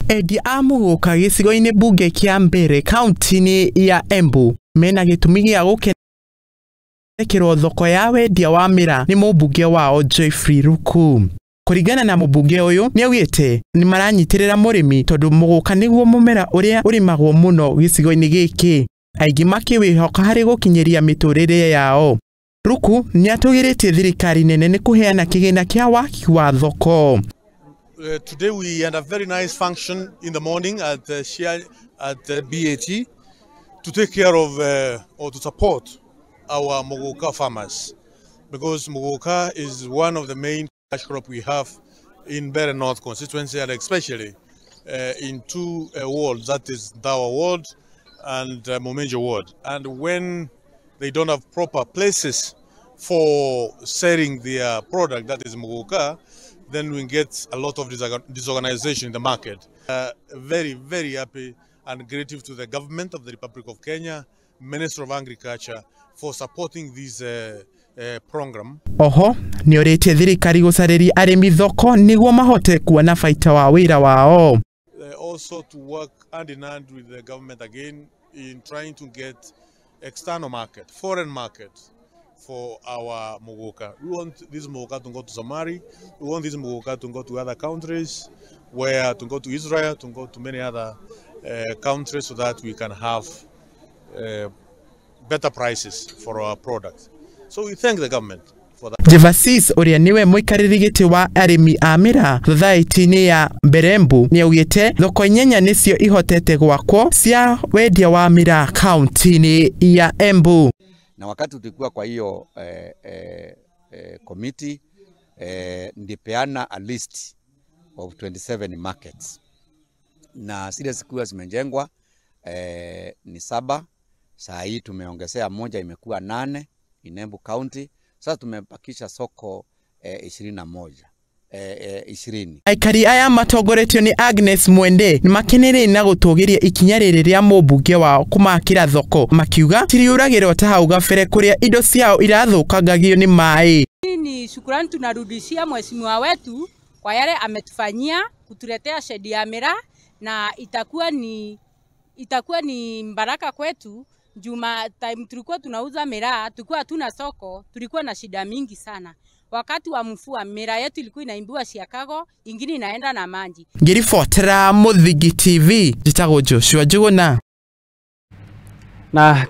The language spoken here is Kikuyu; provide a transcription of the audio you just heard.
Endia a mũgũka gĩcigo-inĩ mbunge kĩa Mbere kaunti-inĩ ya Embu mena gĩtũmi gĩa gũkenerwo thoko ya wendia wa mĩraa nĩ mũmbunge wao Geoffrey Ruku. Kũringana na mũmbunge ũyũ nĩaugĩte nĩmaranyitĩrĩra mũrĩmi tondũ mũgũka nĩguo mũmera ũrĩa ũrĩmagwo mũno gĩcigo-inĩ gĩkĩ, aingĩ makĩwĩhoka harĩ gũkinyĩria mĩtũrĩre yao. Ruku nĩatũgĩrĩtie thirikari nene nĩ kũheana kĩgĩna kĩa waki wa thoko. Today we had a very nice function in the morning at BAT to take care of or to support our Muguka farmers, because Muguka is one of the main cash crop we have in Mbeere North constituency, and especially in two wards, that is Dawa ward and Muminji ward. And when they don't have proper places for selling their product, that is Muguka, then we get a lot of disorganization in the market. Very, very happy and grateful to the government of the Republic of Kenya, Minister of Agriculture, for supporting this program. Oho, nĩorĩtie thirikari gũcarĩria arĩmi thoko nĩguo mahote kuona baita wa wĩra wao. Also to work hand in hand with the government again in trying to get external market, foreign market for our Muguka. We want this Muguka to go to Somali, we want this Muguka to go to other countries, where to go to Israel, to go to many other countries, so that we can have better prices for our products. So we thank the government for that. Jevasis ũrĩa nĩwe mũikarĩri gĩtĩ wa arĩmi a mĩraa thothaitĩ-inĩ ya Mberembu nĩaugĩte thoko inyanya nĩcio ihotete gwakwo cia wendia wa mĩraa kaunti-inĩ ya Embu. Na wakati tulikuwa kwa hiyo committee, nilipeana a list of 27 markets, na zile zikuwa zimejengwa ni 7. Saa hii tumeongezea moja, imekuwa 8 in Embu County. Sasa tumebakisha soko 21. 20. Aikari aya matongoretio ni Agnes Mwende nĩmakenereire na gũtũgĩria ikinya rĩrĩ rĩa mũmbunge wao kũmakĩra thoko, makiuga tiriuragĩrwo ta hau gabere kũrĩa indo ciao irathũkangagio nĩ maĩ. Ni shukrani tunarudishia mheshimiwa wetu kwa yale ametufanyia kutuletea shedi ya miraa, na itakuwa ni baraka kwetu. Juma time tulikuwa tunauza miraa, tulikuwa hatuna soko, tulikuwa na shida mingi sana. Wakati wa mvua miraa yetu ilikuwa inaimbiwa Chicago, ingine inaenda na maji. Ngiribotera Muthingi TV, njĩtagwo Joshua Njuguna. Na